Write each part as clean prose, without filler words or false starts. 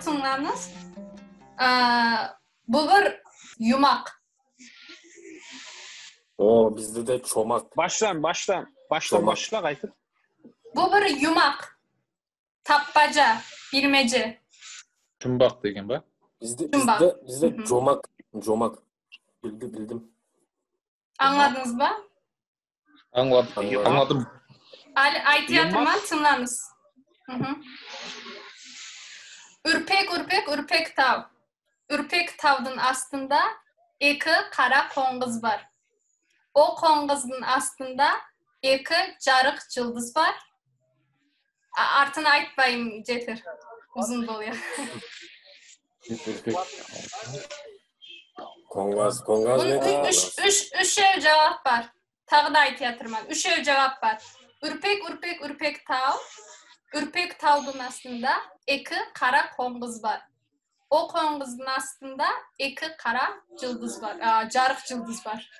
Tyňlaňyz. Bu bir ýumak. O, bizde de çomak. Başdan, başdan. Başdan başla gaýtyp. Bu bir ýumak. Tapbaja, bilmece. Jumbak degen ba? Bizde bizde bizde jomak, jomak. Bildi, bildim. Aňladyňyz ba? Aňladım. Aňladym. Ali aýtýatyrman tyňlanyz. Ürpek ürpek ürpek taw. Ürpek tawdyn astynda eki kara koňgyz bar. O koňgyzdyn astynda eki jaryk jyldyz bar. Artyny aýtmaýyn Jeter. Uzun bolýar. Koňgaz, koňgaz ne? Üç, üç, üçew jogap bar. Tagy da aýtýatyrman. Üçew jogap bar. Ürpek, ürpek, ürpek taw. Ürpek tawdyň astynda eki kara koňgyz bar. O koňgyzyň astynda eki kara jyldyz bar. Jaryk jyldyz bar.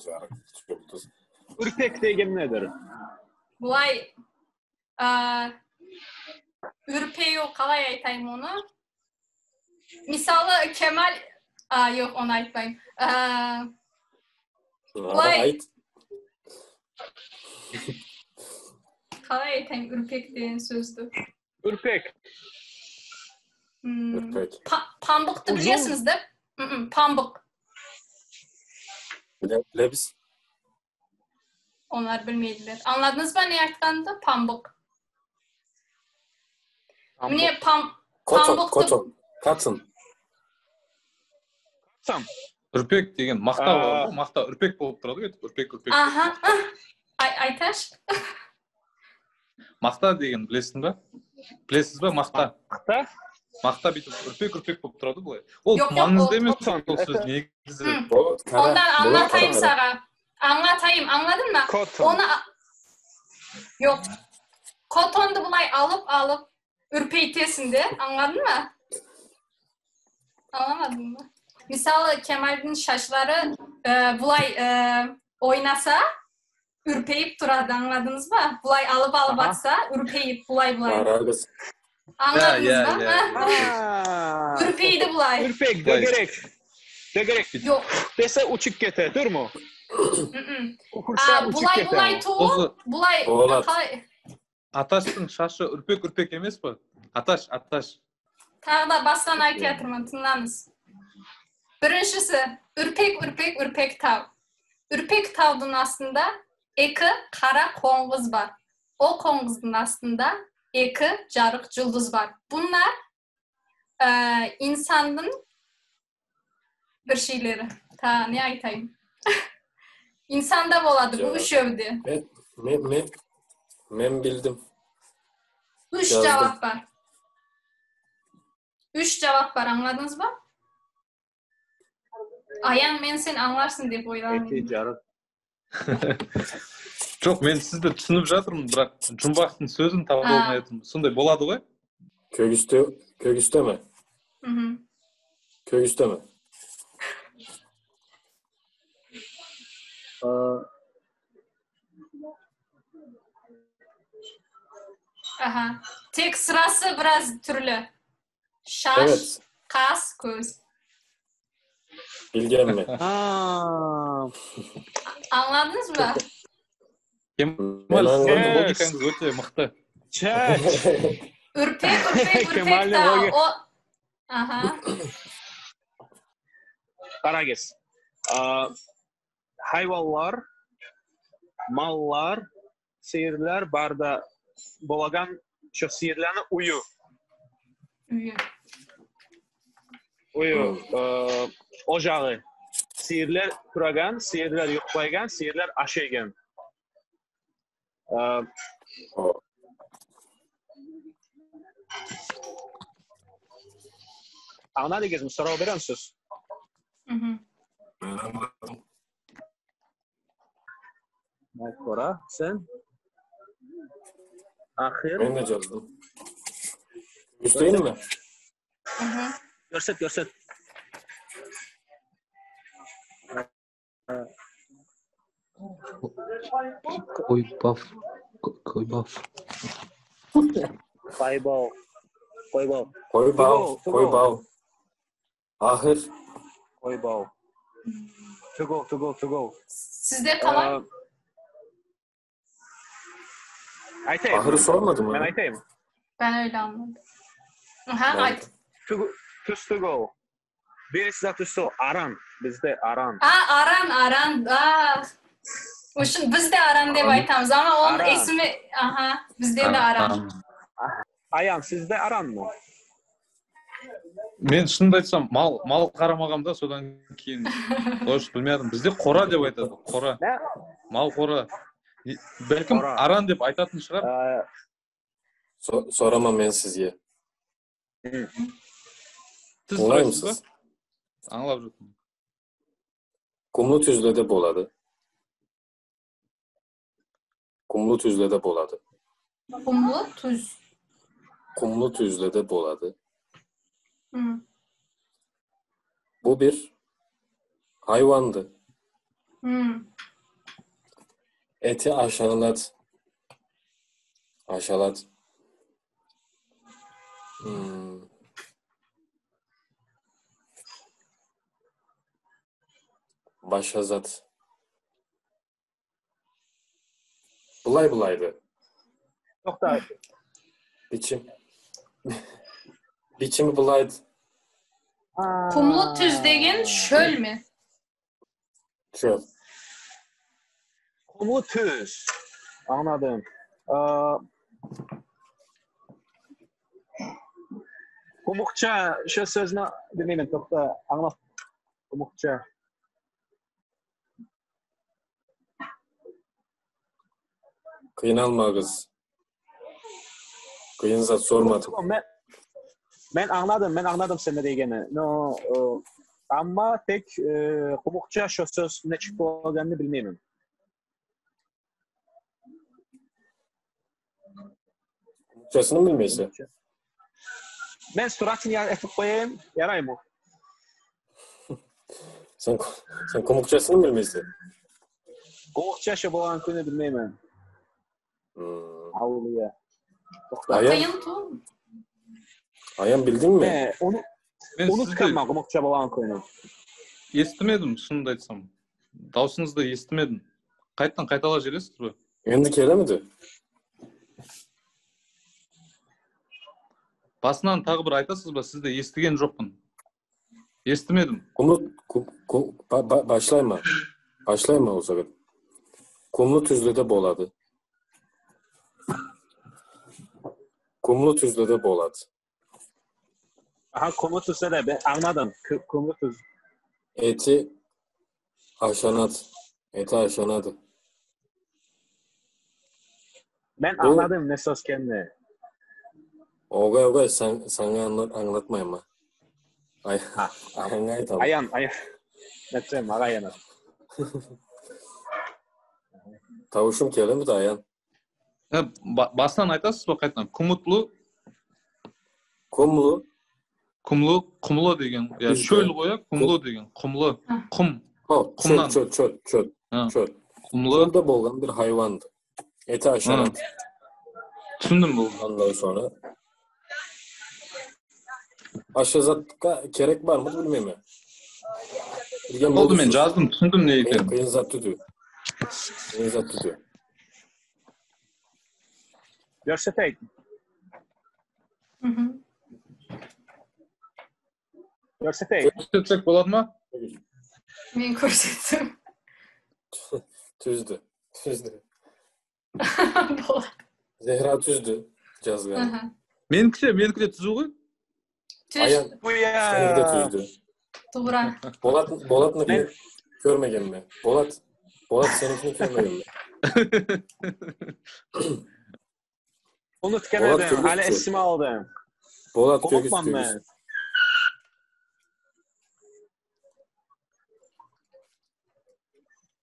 Jaryk jyldyz. Ürpek degen nedir? Bulay ürpeýu kalay aýtaýyn ony? Misaly Kemal a ýok ony aýtmaýyn. Bulay Aýt. Kalay aýtaýyn ürpek diýen sözdü. Ürpek. Hmm. Ürpek. Pa pambykdy bilýärsiňiz de? Mm pambyk. Bile, bilebis. Onlar bilmeýdiler. Aňladyňyzmy ne aýtganymy? Pambyk. Mine pam Koton, pambykdy. koton. Cotton. Sam. Үрпек деген мақта бар ғой, мақта үрпек болып тұрады ғой, үрпек үрпек. Aha. Ay Aytaş. Мақта деген білесің ба? Білесіз ба мақта? Мақта? Мақта бүйтіп үрпек үрпек болып тұрады былай. Ол Yok, yok, маңызды ол- емес Koton. ол сөз негізі. Hı. Болот kara. Ondan Bolot anlatayım kara. sana. Anlatayım, anladın mı? Koton. Onu Yok. Kotondu bulay alıp alıp ürpeytesin de. Anladın mı? Anlamadın mı? Misal Kemal'in şaşları e, bulay e, oynasa ürpeyip turadı anladınız mı? Bulay alıp alıp Aha. atsa ürpeyip bulay bulay. Kara kız. Anladınız Ya, mı? ya, ya. Ha? Ha. Ürpeydi bulay. Ürpek, Bulay. degerek. Degerek. Yok. Dese uçup kete, dur mu? Mm-mm. Ukursa Aa, uçup bulay kete. bulay tuğu, Осы bulay Болады. Қалай? Аташтың шашы үрпек үрпек емес па? Аташ, аташ. Тағы да бастан айтып жатырмын, тыңдаңыз. Біріншісі, үрпек, үрпек, үрпек тау. Үрпек таудың астында екі қара қоңғыз бар. О қоңғыздың астында екі жарық жұлдыз бар. Bunlar ә, insandың бір şeyleri. Ta ne айтайын? İnsanda болады bu Жарық. үшеуі де. Men, men, men, men bildim. Üç Жаздым. cevap var. Üç cevap var anladınız mı? Ayan men sen anlarsın деп ойлаған Eti едім. жарық. Жоқ, мен сізді түсініп жатырмын, бірақ жұмбақтың сөзін таба А. алмай жатырмын. Сондай болады ғой? Kögüste, kögüste mi? Мгм. Kögüste mi? Аха. Тек сырасы біраз түрлі. Шаш, Evet. қас, көз. Bilgen mi? Ha. Anladınız mı? Кемал, Мен сіздің аңладым. логикаңыз өте мықты. Çek. Үрпек, үрпек, үрпек Кемалдің та. логи- О... Аха. Qaragız. Aa, Hayvanlar, mallar, seyirler barda bolagan şu seyirlerni uyu. Үйі. Uyu. Ee, ocağı. Seyirler turagan, seyirler yoxlaygan, seyirler aşaygan. Ee, O. Anladınız mı? Soru veremsiz. Мгм. Ben anladım. Kora, sen? Axir. Ben de yazdım. Kögüsteyim mi? Мгм. Görset, görset. Койбаф. Койбаф. Baýbaw. Goýbaw. Goýbaw, goýbaw. Ahyr. Goýbaw. To go, to go, to go. Sizde qalay? Aýtaýyn. Ahyry sormadymy? Men aýtaýyn. Ben öyle anladım. Ha, aýt. To to go. Birisi zat üstü aran. Bizde aran. A, aran, aran. Ah. Uşun biz de aran dep aytamız ama onun Aran. ismi aha bizde de aran. Ayan sizde aran mı? Мен шынымды айтсам, мал мал қарамағам да, содан кейін точно білмедім. Бізде қора деп айтады, қора. Не? Мал қора. И- Бәлкім Қора. аран деп айтатын шығар. Ee, So soramam men sizge. Сіз сұрайсыз ба? Аңлаймысыз? Аңлап жоқпын. Kumlu tüzlede boladı. Kumlu tüzlede boladı. Kumlu tuz. Kumlu tüzlede boladı. Hı. Bu bir hayvandı. Hı. Eti aşağılat. Aşağılat. Hmm. Başazat. Bılay bılaydı. Toqta. Biçim. Biçimi bılaydı. Kumlu tüz degen şöl mi? Çöl. Kumlu tüz. Anladım. Ee, Kumukça şu sözünü bilmeyim toqta anlat. Kumukça. Kıynalma kız. Kıyın zat sormadım. Men, men anladım, men anladım sen ne degeni. No, e, amma tek e, kumukça şu söz ne çıktı olganını bilmeyim. Kumukçasını bilmeyse. Men suratını ya etip koyayım, yaray mı? Sen, sen kumukçasını bilmeyse. Kumukça şu bolgan günü bilmeyim. Hmm. Avluya. Toqta. Ayan, Kıyın tu. Ayan bildin mi? Ne, onu Мен сізді unutkanman kumukça bolgan günü. естімедім, шынымды айтсам. Даусыңызды естімедім. Қайтадан қайталап жібересіз бе? Endi kelemedi. Басынан тағы бір айтасыз ба? Сізді естіген жоқпын. Естімедім. Kumlu kum, kum, ba, ba, başlayma. Başlayma o zaman. Kumlu tüzlede boladı. Kumlu tüzlede boladı. Aha kumlu tüzde de ben anladım. K- Kumlu tüz. Eti aşanat. Eti aşanadı. Ben Bu- anladım ne söz kendi. Ogay ogay sen sana anlat, anlatmayayım ha. Ay, Ha, ayağına aytalım. Ayan, ayan. Netçem, ayana. Tavuşum kelemi de ayan. Ә, ба- басынан айтасыз ба қайтадан? Кумутлу, Kumlu құмлы, құмлы деген. Иә, Бізде. шөл ғой, иә, құмлы деген. Құмлы, құм, Oh, çöl Kumdan. çöl çöl çöl Ha. çöl. құмлы. Çölde bolgan bir hayvandı. Eti aşanat. Түсіндім бұл. Ondan sonra Aşazatqa kerek var mı bilmeyeyim. Bilgen Болды, мен bolursunuz. жаздым, түсіндім не Kıyın, екенін. kıyın zat tüdü. Kıyın zat tüdü. Görsetek. Hı hı. Görsetek. Көрсетсек болады ма? Men көрсеттім. Tüzdü. Tüzdü. Болады. Zehra tüzdü. Cazgan. Hı hı. Менікі де, менікі де түзу ғой. Tüz, Ayan Bu seninki de ya. tüzdü. тура. Bolat, Bolat mı Ben- Görmegen mi? Bolat, Bolat seninkini görmegen mi? Unutkan Bolat edim. kögüz Hali çöl. esime aldım. Bolat kögüz Unutmam kögüz. ben.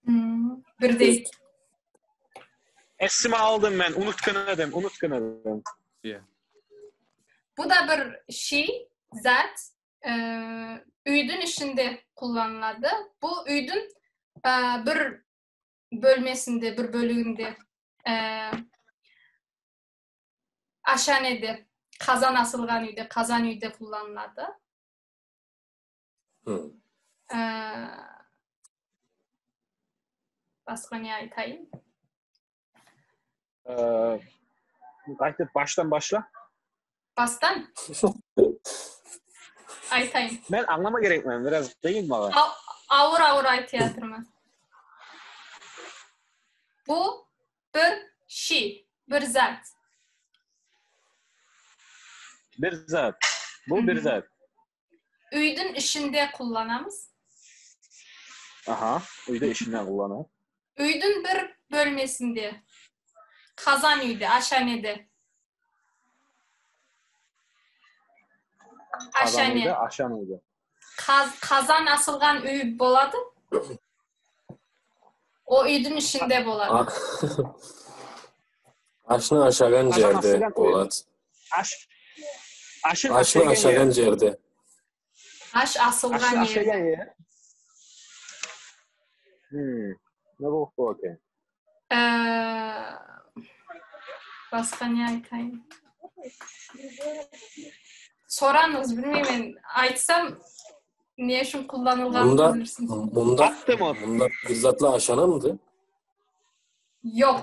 Hı, Бірдей. Esime aldım ben. Unutkan edim. Unutkan edim. Иә. Bu da bir şey, zat, e, үйдің ішінде kullanılады. Bu үйдің e, bir bölmesinde, bir bölüğünde e, Aşhanede, kazan asylgan üýde, kazan üýde kullanylady. Hmm. Ee, Başga ne aýtaýyn? Ee, gaýtyp başdan başla. Basdan aýtaýyn. Men aňlama gerek men biraz kyn maňa. Awur awur aýtýatyrman. Bu bir şi, bir zat. Bir zat. Bu bir zat. Öýdün işinde kullanamyz. Aha, öýde işinde kullanamyz. Öýdün bir bölmesinde. Kazan öýde, aşhanede. Kazan öýde, aşan öýde. Kaz, kazan asylgan öý bolady. O öýdün işinde bolady. Aşny aşagan jerde Polat. Aş Aşyn Aşny aşagan jerde. Aş asylgan ýerde. Hmm. Ne bu okey. Başga ne aýtaýyn? Soranyňyz bilmeýmen. Aýtsam ne üçin kullanylganyny Bunda bilirsiňiz. bunda bunda bir zatla aşanamdy. Ýok.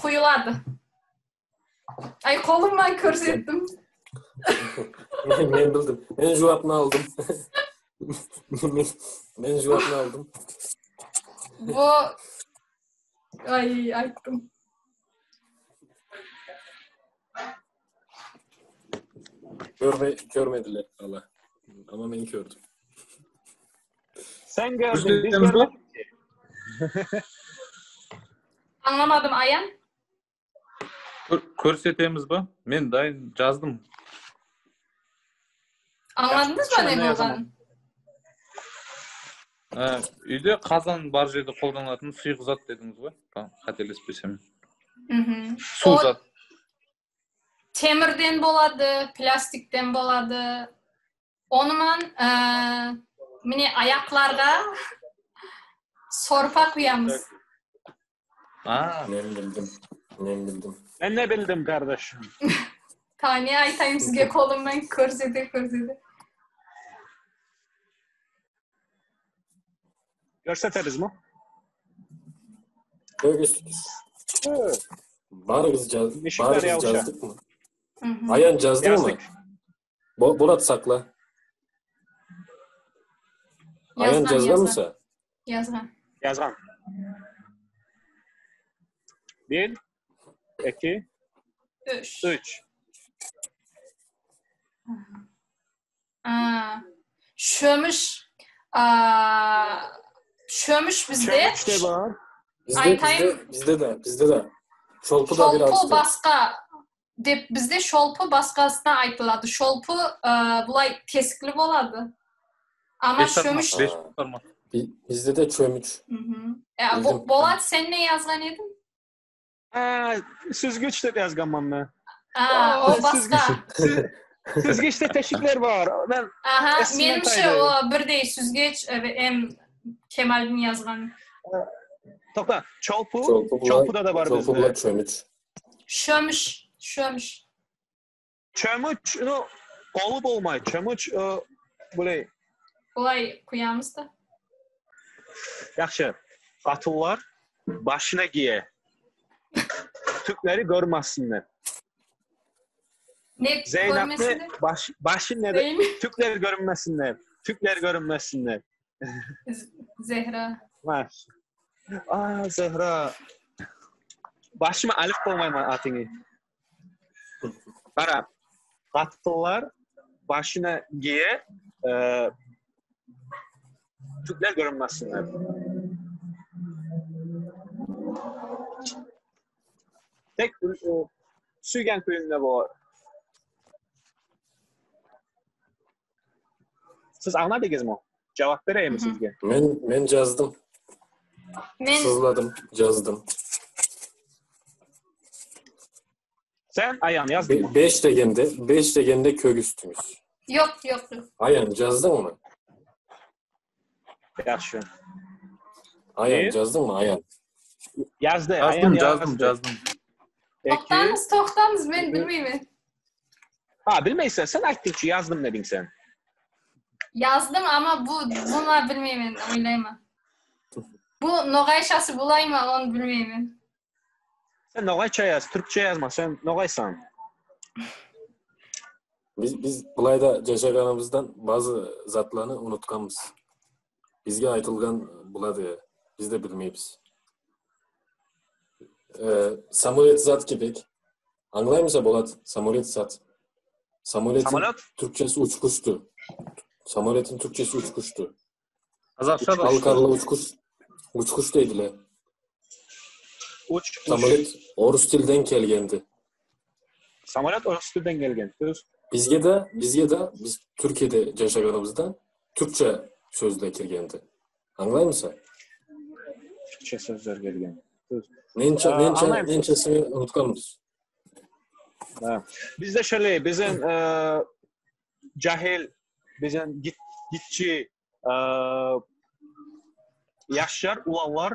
Guýulady. Aý kolumdan körsetdim. Men, men bildim. Men jogapny aldym. men, men jogapny aldym. Bu Aý aýtdym. Görme, görmediler hala. Ama men gördüm. Sen gördün, biz görmedik. Aňlamadym Aýan. Körsetemiz ba? Men daýyn jazdym. Aňladyňyzmy ne bolganyny? Öýde kazan bar jerde koldanylатын suyuk zat dediňiz goý, katelespesem. Mhm. Suw zat. Temirden bolady, plastikden bolady. Onuman mine aýaklarga sorpa kuýamyz. Aa. Men bildim. Men bildim. Men ne bildim kardeşim? Ta ne aýtaýyn sizge kolumdan körsede körsede. Görseteriz mi? Görürsünüz. Barıgız, jaz, barıgız jazdyk mı? Aýan jazdyň mı? Bo Bolat sakla. Aýan jazganmy sen? Ýazgan. Ýazgan. Bir, iki, üç. Üç. Çömüş çömüş bizde. Çömüş de bar. Bizde, bizde, bizde de, bizde de. Çolpu da biraz. Çolpu başga dep bizde şolpu başgasyna aýtylady. Şolpu bulay tesikli bolady. Ama çömüş Beş parmak. Bizde de çömüç. Bolat sen ne ýazgan ediň? Süzgüç dep ýazganman men. A, o başga. Süzgüçde teşikler bar. Men Aha, menimçe o birdeý süzgeç em Kemaldiň ýazgany. Tokta, çolpu, çolpuda da bar bizde. Çolpu bular çömüç. Şömüş, şömüş. Çömüç, no, goly bolmaý. Çömüç, bulay. Bulay kuýamyz da. Ýagşy. Gatyllar başyna giýe. Türkleri görmesinler. Ne Zeynep'ni baş, başın ne de Türkler görünmesinler. Türkler görünmesinler. Zehra. Baş. Aa Zehra. Başyma alyp bolmaýman atyňy. Gara. Gatlylar başyna giýe e, Türkler görünmesinler. Tek e, Sügen köyünde bu. Siz aňladyňyzmy? Jogap bereýinmi sizge? Men men jazdym. Men Syzladym, jazdym. Sen Aýan ýazdyňmy? 5 degende, 5 degende kök üstüňiz. Ýok, ýok, ýok. Aýan jazdyňmy? Ýagşy. Aýan jazdyňmy, Aýan? Ýazdy, Jazdym, Aýan jazdym, ýazdy. jazdym. Eki. Toqtañız, toqtañız, men bilmeymen. Ha, bilmeysen, sen ayttıñçı, yazdım dediñ sen. Yazdım, amma bu, buna bilmeymen, oylayman. Bu noğayşası bolaymı, onı bilmeymen. Sen noğayça yaz, türkçe yazma, sen noğaysan. Biz, biz bılayda yaşağanımızdan bazı zatlarnı unutqanmız. Bizge aytılğan buladı, biz de bilmeymiz. Samolet zat kebek. Añlaymısa, Bolat, samolet zat. Samoletin Samolet? türkçesi uçquştı. Samoletin türkçesi uçquştı. Қазақша да Halkarlı uçquş, uçquş deydiler. Uç, uç. Samolet orus tilden kelgendi. Samolet orus tilden kelgen. Söz. Bizge de, bizge de, biz Türkiye'de yaşağanımızda Türkçe sözler kirgendi. Añlaymısa? Türkçe sözler kelgen. Söz. Nençe, Aa, nençe, añlayım. nençesini unutqanmız. Ha. Bizde şöyle, bizim e, cahil, bizim git, gitçi e, yaşlar, ulanlar,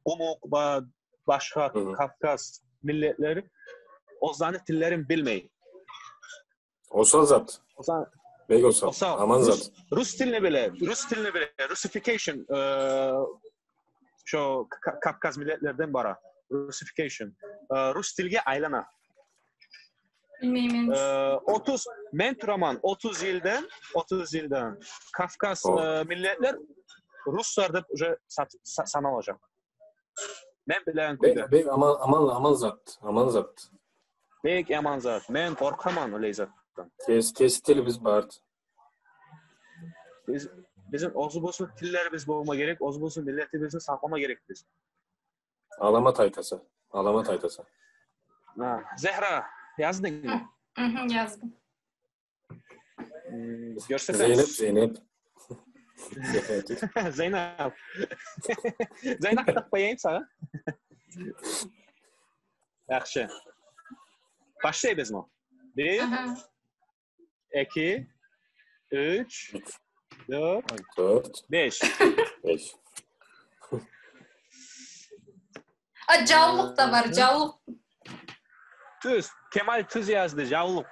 Qumuk, ba, başqa Hı hı. Kavkaz milletleri ozlarnıñ tillerin bilmey. Osal zat. Ozan, Bek osal. Osal. Aman Rus, zat. Rus tilini bile, Rus tilini bile, Russification, e, şu Ka- Kavkaz milletlerden bara. Russification. E, Rus tilge aylana. Bilmeymen. E, 30, men turaman 30 yıldan, 30 yıldan Kavkaz O. e, milletler Ruslar dep уже sat, sa, sanalacaq. Men bilen kuyda. Bek, bek aman, aman, aman zat. Aman zat. Bek yaman zat. Men qorqaman öyle zattan. Kes, kes tilimiz bardı. Biz, bizim ozı bolsun tillerimiz bolma gerek, ozı bolsun milletimizni saqlama gerek biz. Alamat aytasa. Alamat aytasa. Ha, Zehra, yazdıñ mı? Hı hı, yazdım. Hmm, görsetemiz. Zeynep, Zeynep. Zeynep. Zeynep. Zeynep tapayım sana. Yaxşı. Başlayız mı? Bir, Aha. iki, üç, dört, Dört, beş. beş. A, cavluk da var, cavluk. Tüz. Kemal Tüz yazdı. Javluk.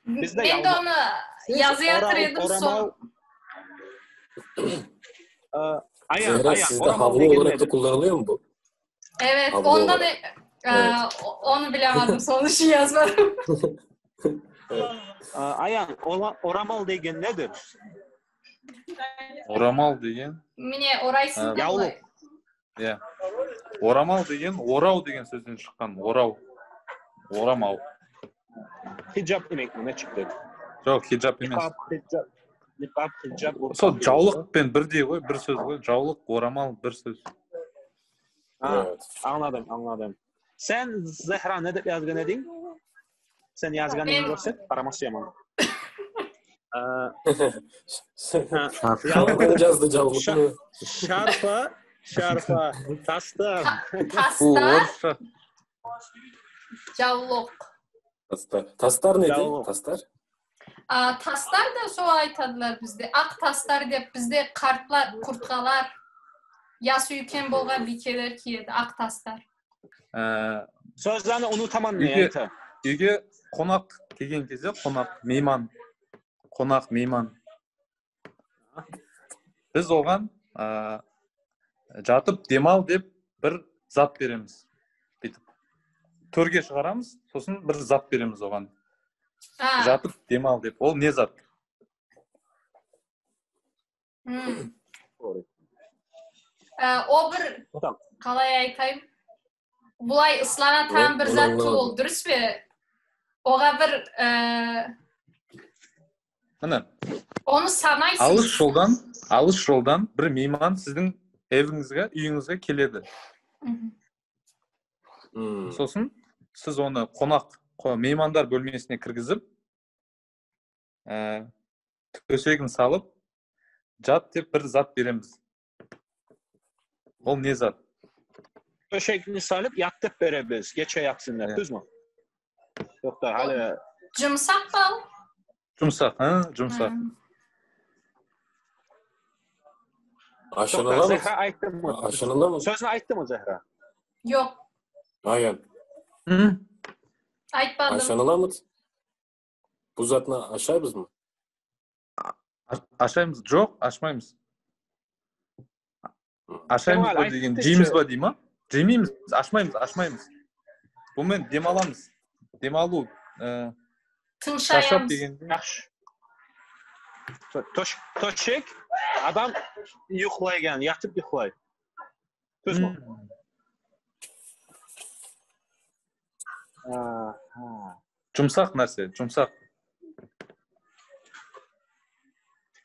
Bizde Men de yavluk. onu yazıya Oral- tırdım oramal- son. Ee, Ayan, Zehra ayan. sizde Oramal havlu degen olarak da nedir? kullanılıyor mu bu? Evet, Havlu ondan olarak. e, e, onu bilemedim. Son için yazmadım. Ee, Ayan, ola- oramal degen nedir? Орамал деген, Mine oraysın da Yavluk. bulay. иә. Орамал деген орау деген сөзден шыққан. Орау. Орамал. Hicap demek mi? Ne çıktı? Жоқ, хиджаб емес. Niqab, hicap. Niqab, hicap. Сол жаулықпен бірдей ғой, бір сөз ғой. Жаулық, орамал бір сөз. Ha, Evet. anladım, anladım. Sen Zehra ne dep yazgan edin? Sen yazganını Ben- görset, paraması yaman. Ee, ha, Şarkı yazdı cavlukunu. şarfa, şarfa, tastar. Бұл Tastar, орысша. cavluk. Tastar. Tastar neydi? Cavluk. Tastar. A, tastar da so aytadılar bizde. Ak tastar dep bizde kartlar, kurtkalar, yası yüken bolgan bikeler kiyedi. Ak tastar. Ә, Sözlerini unutaman ne Үйге- ayta? үйге қонақ келген кезде қонақ мейман қонақ мейман біз оған ә, жатып демал деп бір зат береміз бүйтіп төрге шығарамыз сосын бір зат береміз оған Ha, жатып демал деп ол не зат hmm. Ee, o bir Tamam. қалай айтайын бұлай ысланатын бір Оны зат anlamadım. ол дұрыс пе оға бір ә, міне оны санайсың алыс жолдан алыс жолдан бір мейман сіздің евіңізге үйіңізге келеді Мгм. Hmm. сосын сіз оны қонақ қо- меймандар бөлмесіне кіргізіп ә, төсегін салып жат деп бір зат береміз ол не зат Döşekini salıp yatıp berebiliriz. Geçe yatsınlar. Evet. Düz mü? Yok da hala жұмсақ па ол жұмсақ а жұмсақ Мм. Çok da Aşınıla mı? Zehra ayttı mı? Aşınıla mı? Sözünü ayttı mı Zehra? yok Aynen. Aýtmadym. Aşanylamyt? Bu zatny aşaýbizmi? Aşaýmyz. Жоқ, aşmaýmyz. Aşaýmyz ба деген жейміз ба дей ма? Жемейміз, ашмаймыз, ашмаймыз. Бұнымен демаламыз. Демалу, ә, шаршап Тыңшаямыз. дегенде. Yaxşı. Toş, toşek adam yuxlaygan, yatıb yuxlay. Düzmü? Aha. Жұмсақ нәрсе, жұмсақ.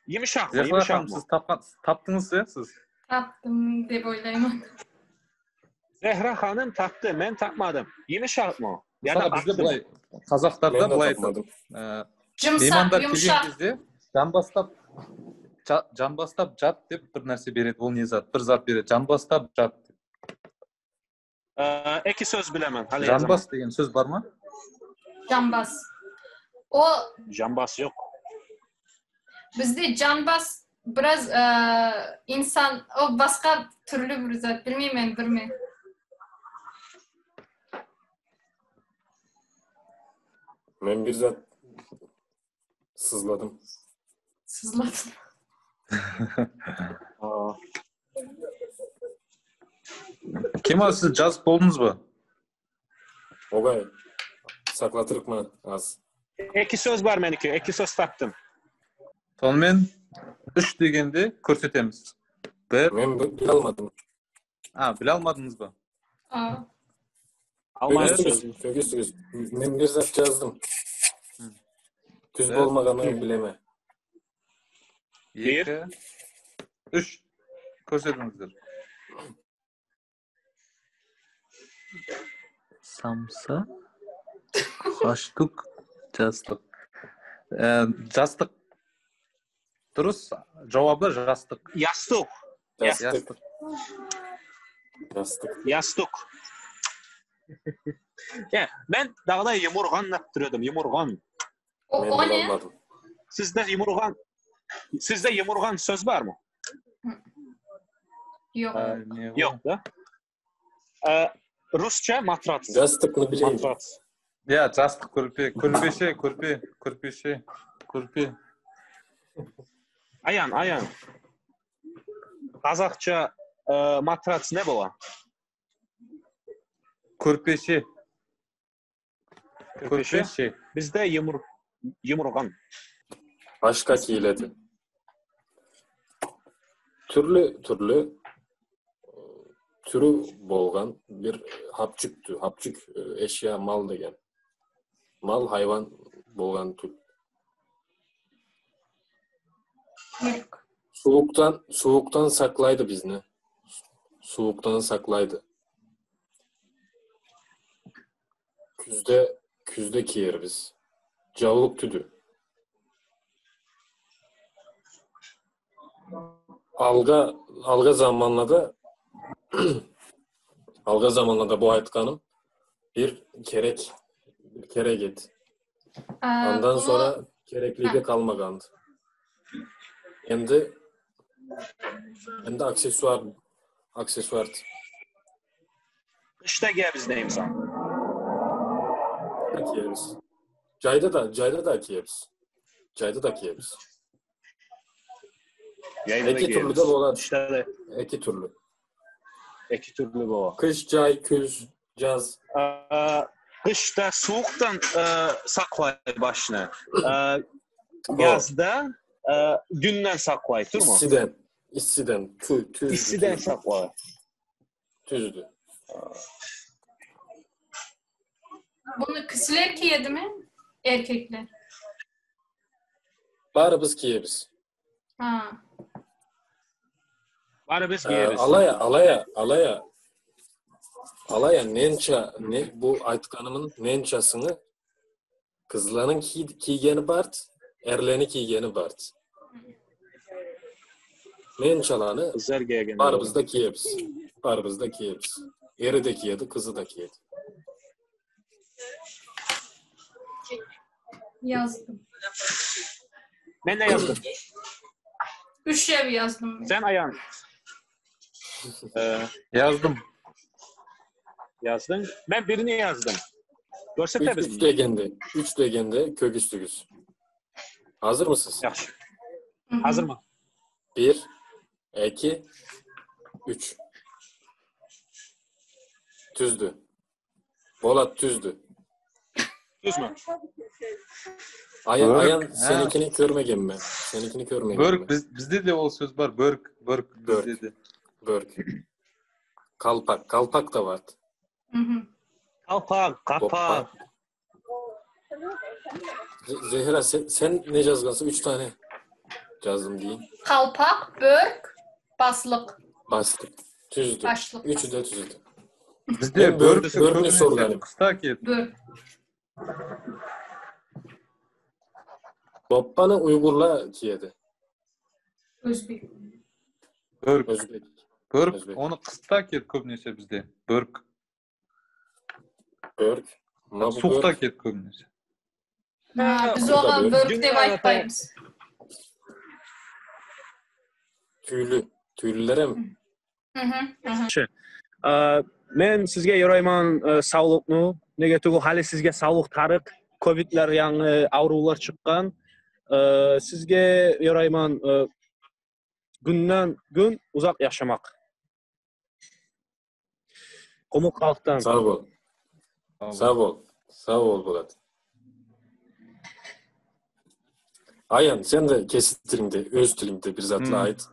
Yumuşaq mı? Зехра Yumuşaq ханым, mı? сіз тапқан, таптыңыз иә сіз? Таптым деп ойлаймын. Zehra xanım tapdı, mən tapmadım. Yumuşaq mı? Ya da Мысалға бізде qattı mı? былай қазақтарда Мен де былай айтады. тапмадым. Ә, Жұмсақ, меймандар келген жұмсақ. кезде жамбастап жа- жамбастап жат деп бір нәрсе береді ол не зат бір зат береді жамбастап жат деп. Ee, iki söz bilemem. Hali yazamam. жамбас деген сөз бар ма Жамбас. О, Jambas yok. бізде жамбас біраз ә, инсан, о басқа түрлі бір зат, білмеймін енді бір Мен bir zat sızladım. Сызладым. Aa, кемал сіз жазып болдыңыз ба Ogay saklatırık mı az? iki söz var meniki. İki söz taptım. сонымен үш дегенде көрсетеміз бір Мен bi- bile almadım. а біле алмадыңыз ба А, Alman Kögüs sözü. kögüs kögüs. Men bir zat yazdım. Düz Evet. bolmaganı bileme. Bir. екі үш көрсетіңіздер самса хаштук жастық Ә, жастық дұрыс жауабы жастық Yastık. Yastık. жастық Yastık. Yastık. Ya, ben dağda yumurğan yaptırıyordum. Yumurğan. О, Men о bile не? almadım. Sizde yumurğan Sizde yumurğan söz var mı? Yok. Ә, не ол? Yok da. Ee, Rusça matrat. Yastıkны bileyim. Matrat. иә жастық көрпе көрпеше көрпе көрпеше көрпе Ayan, ayan. Kazakça e, matrat ne bola? көрпеше Көрпеше. көрпеше Bizde yumur yumurğan. Başka kiyiledi. Türlü türlü e, türü bolgan bir hapçüktü. Hapçük e, eşya mal degen. Mal hayvan bolgan tür. Мүлік. Soğuktan soğuktan saklaydı bizni. Soğuktan saklaydı. Küzde küzde kiyer biz. Cavluk tüdü. Alga alga zamanlarda alga zamanlarda bu aytkanım bir kerek bir kerek et. Ә, Ondan бұны- sonra kerekligi kalmagandı. Endi endi aksesuar aksesuar Qışda gəl biz neyimsən? kiyeriz. Cayda da cayda da kiyeriz. Cayda da kiyeriz. Yayda İki türlü de bolar. Qışda da İki türlü. iki türlü bola. Kış, cay, küz, caz. Ee, Qışda soğuktan e, saklay başını. Ee, yazda e, gündən saklay, durma. İssiden. İssiden. Tü, tüzdü. İstidən tüzdü. saklay. Tüzdü. Bunu kişiler kiyedi mi? Erkekler. Bari biz kiyeriz. Ha. Bari biz Ee, giyeriz. alaya, alaya, alaya. Alaya nença, ne, bu aytkanımın nençasını kızların kiy, kiygeni bart, erleni kiygeni bart. Nençalanı Qızlar giyegen. Bari de kiyeriz. Bari de kiyeriz. Eri de kiyedi, kızı da kiyedi. Yazdım. Mən nə yazdım? Üç ev yazdım. ben. Sən ayan. Ee, Yazdım. Ýazdyň. Men birini ýazdym. Üç, Görsetebizmi? üç degende, üç degende kögüstügiz. Hazır mısınız? Ýagşy. Мгм. Hazyrmy? Bir, iki, üç. Tüzdü. Bolat tüzdü. Düzmi? Ayan, Börk, Ayan ha. seninkini körmegen mi? Seninkini körmegen Börk mi? biz, bizde de ol söz bar. Börk, börk Börk. bizde de. Börk. Kalpak. Kalpak da var. Мгм. Kalpak, kapak. Hoppa. Ze- Zehra sen, sen ne yazgansın? Üç tane yazdım diyeyim. Kalpak, börk, baslyk. Bastık. Tüzdü. Başlyk. Üçü de tüzdü. Bizde Men börk- börk börkni köbünесе sorganym. Qısta kiyedi. Börk. Doppany Uygurla kiyedi. Özbek. Börk. Özbek. Börk Özbek. оны қыста киеді көбінесе бізде. Бөрк. Börk. Ma bu Суықта börk. киеді көбінесе. Ha, Biz Bu da oňa börk. börk dep Dünýäde- aýtmaýmyz. Tüylü. Tüylülere mi? Мгм, мгм. Ee, Men sizge ýoraýman e, saglykny, nege tügül hali sizge saglyk taryk, covidler ýaňy awrular çykgan. Ee, Sizge ýoraýman e, günden gün uzak ýaşamak. Gumuk halkdan. Sağ ol. Sağ ol. Sağ ol Bolat. Ayan sen de kesit tilinde, öz tilinde bir zatla Hmm. ait.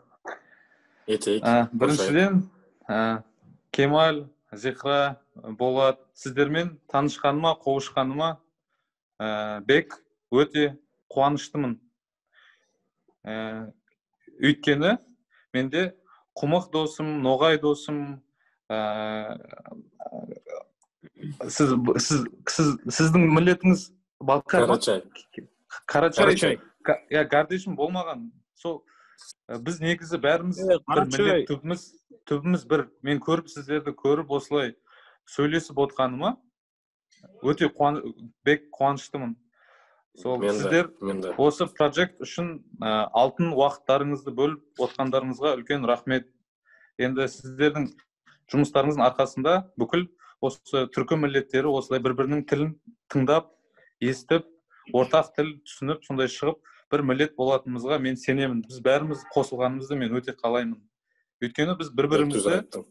Etek. Ә, біріншіден, ә, Кемал, Зихра, Болат, сіздермен танышқаныма, қауышқаныма ә, бек өте қуаныштымын. Ә, өйткені менде құмық досым, ноғай досым, ә, сіз, сіз, сіз, сіздің милетіңіз балқар ма? Karacay. Карачай. Карачай. Ка- Иә, кардешім болмаған. Сол ә, біз негізі бәріміз Э, бір Карачай. милет түбіміз түбіміз бір. Мен көріп сіздерді көріп осылай сөйлесіп отқаныма өте қуан, бек қуаныштымын. Сол Men de, сіздер men de. осы проект үшін ә, алтын уақыттарыңызды бөліп отқандарыңызға үлкен рахмет. Енді сіздердің жұмыстарыңыздың арқасында бүкіл осы түркі миллеттері осылай бір бірінің тілін тыңдап, естіп, ортақ тіл түсініп, сондай шығып бір миллет болатынымызға мен сенемін. Біз бәріміз қосылғанымызды мен өте қалаймын. Өйткені біз бір Bek düz бірімізді aytdın.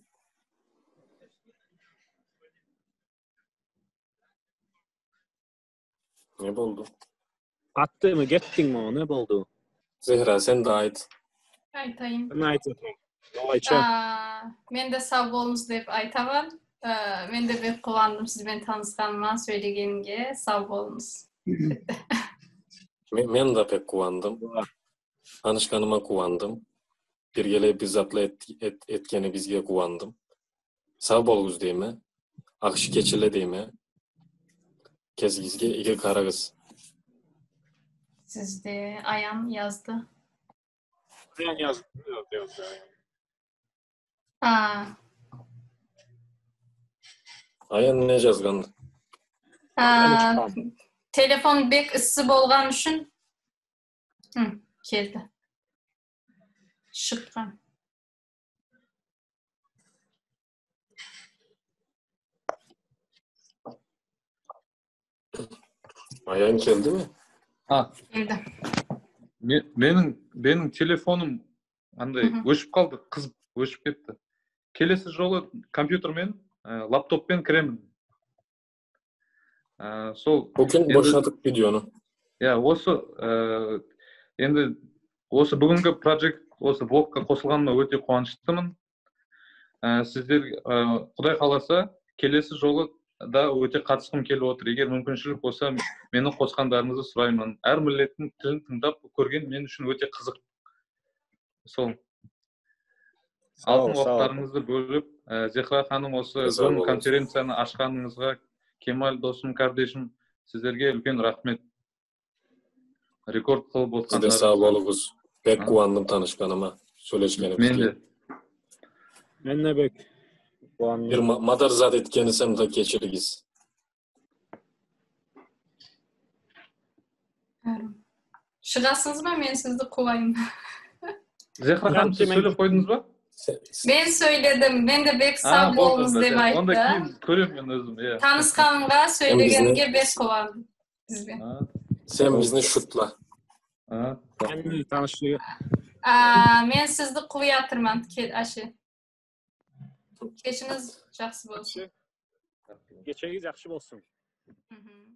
Ne boldu? Atdy mı, getdiň mi, ne boldy? Zehra sen de ait. Aýtaýyn. Ne aýtdyň? Aýtça. Aa, Men de sag boluňyz dep aýtaman. Ee, Men de bek guwandym sizben tanyşganyma, söýlegenimge. Sag boluňyz. Men, men de pek kuvandım. Tanışkanıma kuvandım. Birgele bir zatla et, et, etkeni bizge kuvandım. Sağ bolguz deyme. Akşı keçile deyme. Kezgizge ige karagız. Sizde Ayan ýazdy. Aýan ýazdy. Aa, Ayan ne yazgandı? aa, telefon bek yssy bolgan üçin Hı, keldi. Çykgan. Ayan geldi mi? А, Geldi. ме- менің менің телефоным андай Мгм. өшіп қалды, қызып өшіп кетті. Келесі жолы компьютермен, ә, лаптоппен кіремін. Ә, сол Bugün Енді- boşadık videonu. иә осы ә, енді осы бүгінгі проект осы блогқа қосылғаныма өте қуаныштымын. Ә, сіздер ә, құдай қаласа келесі жолы да өте қатысқым келіп отыр. Егер мүмкіншілік болса мені қосқандарыңызды сұраймын. Әр миллеттің тілін тыңдап көрген мен үшін өте қызық. Сол алтын уақыттарыңызды бөліп, ә, Зехра ханым осы Сау Zoom болыңыз. конференцияны ашқаныңызға Кемал досым, кардешім, сіздерге үлкен рахмет. Рекорд қылып Siz de sağ отқандарыңызға. olunuz. Pek kuvandım tanışkanıma. Söyleşkenimizge. Мен де. Men ne bek Bir guwandym. ma- madar zat etkenisem de keçirgiz. Çygasyňyzmy? Men sizi kowaýyn. Зехра ханым, сіз Мен- сөйлеп қойдыңыз ба? Men söyledim. Men de bek sag boluňyz dep aýtdy. Onda keyin köremen men özüm, ýa. Tanysganymga söylegenimge bek guwandym. Bizben. Sen bizni şutla. Men tanyşlyk. Men sizdi kuwýatyrman aşy. Keçiniz jahsy bolsun. Geçegiz ýagşy bolsun. Mhm.